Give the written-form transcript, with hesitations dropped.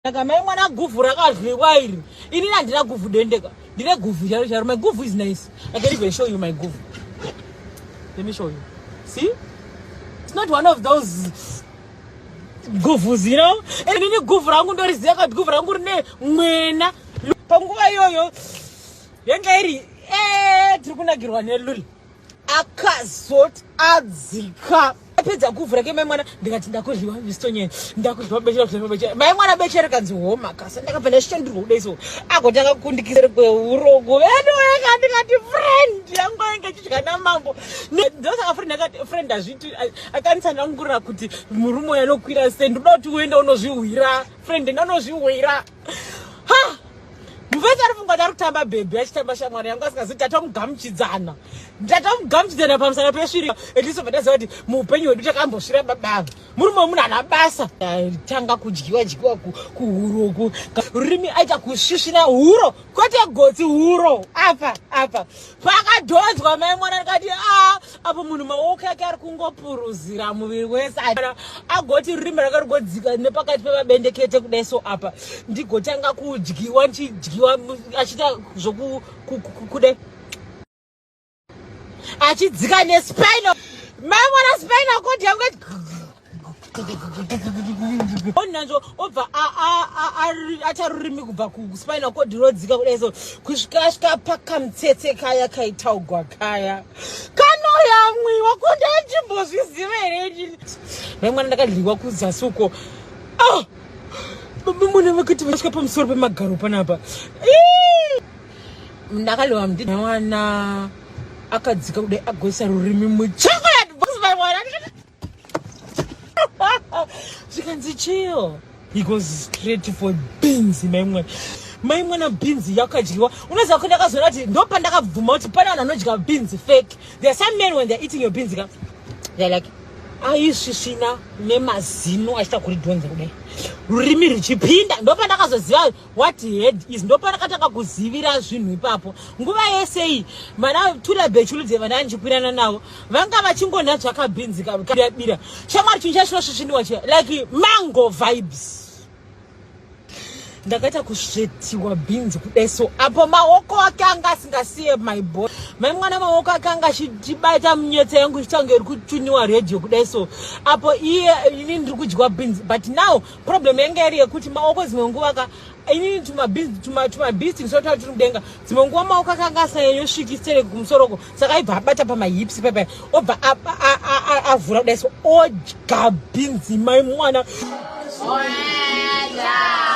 Saka mai mwana guvhu rakadyiwa iri. Ini handina guvhu dendeka. Ndine guvhu charo charo. My guvhu is nice. I can even show you my guvhu. Let me show you. See? It's not one of those guvhus, you know? And ini guvhu rangu ndoriziva kuti guvhu rangu rine mwena. Panguva iyoyo yanga iri eh tiri kunakirwa neluli. Akazoti adzika apedza kuvhura ke mai mwana ndikati ndakudyiwa mistonyeni ndakudyiwa beche ndakudyiwa beche mai mwana beche rikanzi homa kasa ndakabva ndashandirwa kudai so agotanga kundikisere kweuroko vedu weka ndikati friend yangu ainge ichidya namambo ndosaka friend akati friend azviti akanditsanangurira kuti murume uyo anokwira sei ndoda kuti uende unozvihwira friend ndanozvihwira ha muvesi ari funga kuti ari kutamba bhebhi achitamba shamwari yangu asingazivi tatomugamuchidzana tatomugamuchidzana pamusana pesviri at least obva taziva kuti muupenyu hwedu takambosvira babava murume wemunhu ana basa tanga kudyiwa dyiwa kuhuroku rurimi aita kusvisvina huro kwete gotsi huro apa apa pakadhonzwa mai mwana ndikati a ah, apo munhu maoko ake ari kungopuruzira muviri wese agoti rurimi rake rugodzika nepakati pemabendekete kudai so apa ndigotanga kudyiwa ndichidyiwa achiita zvokudai achidzika nespinal mai mwana spinal cord yangu onanzvo obva acha rurimi kubva kuspinal cord rodzika kudai so kusvika asvika pakamutsetse kaya kaitaugwa kaya kanoyamwiwa ko ndaichimbozviziva here ini mai mwana ndakadyiwa kuzasi uko ah! mune vekuti vasvika pamusoro pemagaro panapa ndakadyiwa mwana akadzika kudai agoisa rurimi muchocolate box mai mwana zvikanzi chill he goes straight for beans mai mwana mai mwana beans yakadyiwa unoziva kuti ndakazoona kuti ndopandakabvuma kuti pane vanhu vanodya beans fake there are some men when they're eating your beans ka they're like aisvisvina nemazino achiita kuridhonza kudai rurimi ruchipinda ndopandakazoziva what head is ndopandakatanga kuzivira zvinhu ipapo nguva yese iyi vana tula bechuludze vana ndichikwirana navo vanga vachingonha zvakabhinzi kabira shamwari chinhu chachinosvisviniwa chiya like mango vibes ndakaita kusvetiwa bhinzi kudai so apo maoko ake anga asingasiye my boy mai mwana maoko ake anga achitibata munyetsa yangu ichitange iri kutuniwa radio kudai so apo iye ini ndiri kudyiwa bhinzi but now problem yanga iri yekuti maoko dzimwe nguva ka inini tumabhisti ndisoti tiri mudenga dzimwe nguva maoko akanga asanyanyosviki stereki kumusoroko saka aibva abata pamahips pepe obva avhura kudai so odya bhinzi mai mwana Oenda.